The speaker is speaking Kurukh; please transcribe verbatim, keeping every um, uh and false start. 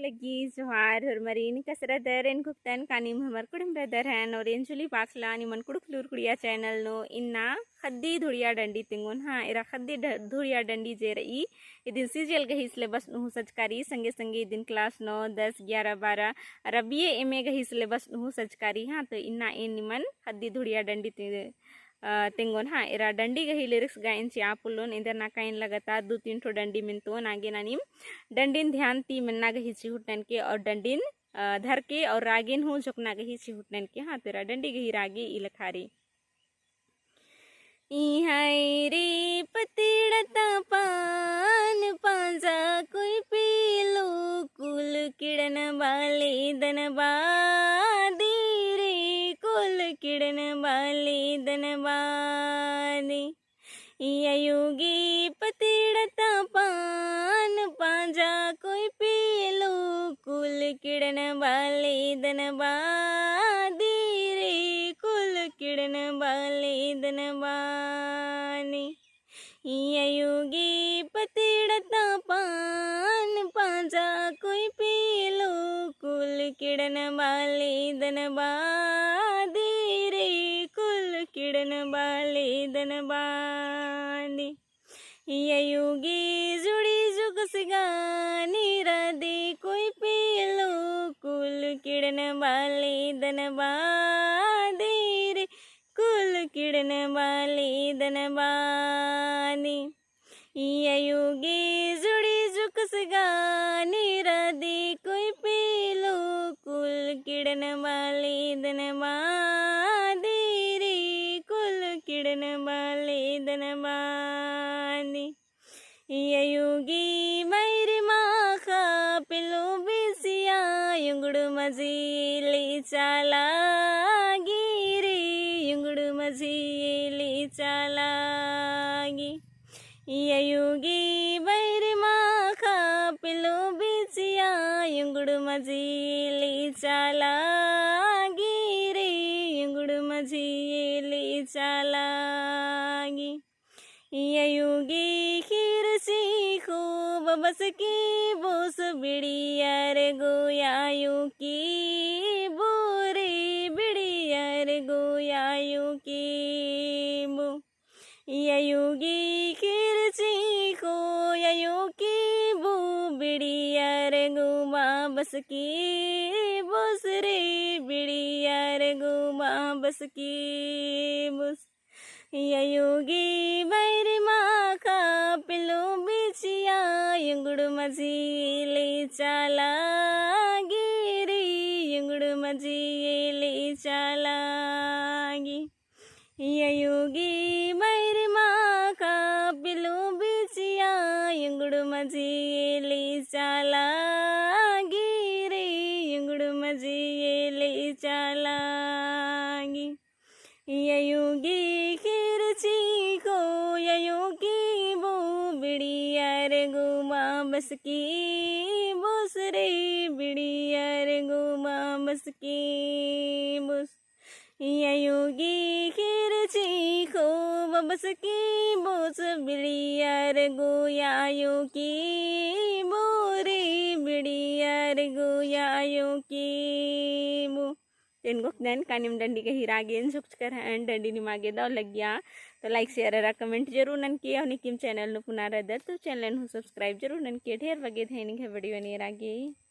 लग्गी जोहार होरमरिन, कस रअदर? एन गुप्तन कानिम हमर कुड़ुम रअदर हन और एन जुली बाखला निमन कुँड़ुख़ लूर कुड़िया channel नू। इन्ना ख़द्दी धुड़िया डंडी तेंगोन, हाँ, एरा ख़द्दी ढ-, धुड़िया डंडी जे रई, इदिन CGL गही syllabus नू हूँ सजका रई, संगे संगे इदिन class नौ, दस, ग्यारह, बारह, अरा BA, MA गही syllabus नू हूँ सजका रई, हाँ, तो इन्ना एन निमन ख़द्दी धुड़िया डंडी ते-, अ, तेंगोन, हाँ, एरा डंडी गही lyrics गा एन चिआ पोल्लोन, एन्देर नाका एन लगातार दू तीन ठो डंडी मेन्तोन, आगे नानिम डंडिन ध्यान ती मेन्ना गही चिहुट ननके और डंडिन, अ, धरके और रागेन हूँ झोकना गही चिहुट ननके, हाँ, तो एरा डंडी गही रागे ई लेखा रई। ई हाय रे पतड़ता पान पांजा कोई पीलू कुल किड़न बाली दन बादी रे कुल किड़न बाली दन बादी। ई अयोगी पतड़ता पान पांजा कोई पीलू कुल किड़न बाली दन बादी रे कुल किड़न बाली दन बानी। ई अयोगी पतड़ता पान पांजा कोई पीलू कुल किड़न बाली दन बादी रे कुल किड़न बाली दन बानी। ई अयोगी जुड़ी जुगस गानी रदी कोई पीलू कुल किड़न बाली दन बादी रे कुल किड़न बाली दन बानी। ई अयोगी जुड़ी जुगस गानी रदी कोई पीलू कुल किड़न बाली दन बादी रे कुल किड़न बाली दन बानी। ई अयोगी मैरी माखा पिलू बिचिया युंगड़ू मझी ली चालागी रे युंगड़ू मझी ली चालागी। ई अयोगी बैरी माखा पिलू बिचिया युंगड़ू मझी ली चालागी रे युंगड़ू मझी ली चालागी। ई अयोगी खीर चीखो बबस की बोस बिड़ियर गोयायो की बोरे बिड़ियर गोयायो की बो। ई अयोगी खीर चीखो अयो की बो बिड़ियर गो बाबस की बोस रे बिड़ियर गो बाबस की बोस। ई अयोगी बैरी माखा पिलू बिचिया युंगड़ू मझी ली चालागी रे युंगड़ू मझी ली चालागी। ई अयोगी बैरी माखा पिलू बिचिया युंगड़ू मझी ली चालागी रे युंगड़ू मझी ली चालागी। ई अयोगी खीर चीखो अयो की बो बिड़ियर गो बाबस की बोस रे बिड़ियर गो बाबस की बोस। ई अयोगी खीर चीखो बबस की बोस बिड़ियर गोयायो की बोरे बिड़ियर गोयायो की बो। तेन गोकनन कानिम डंडी गही रागेन झुकचकर हन डंडी निमागे दव लग्गिया। तो like share अरा comment जरूर ननके और निकिम channel नू पुना रअदर तो channel नू subscribe जरूर ननके। ढेर बग्गे धैनिक है video ने रागे।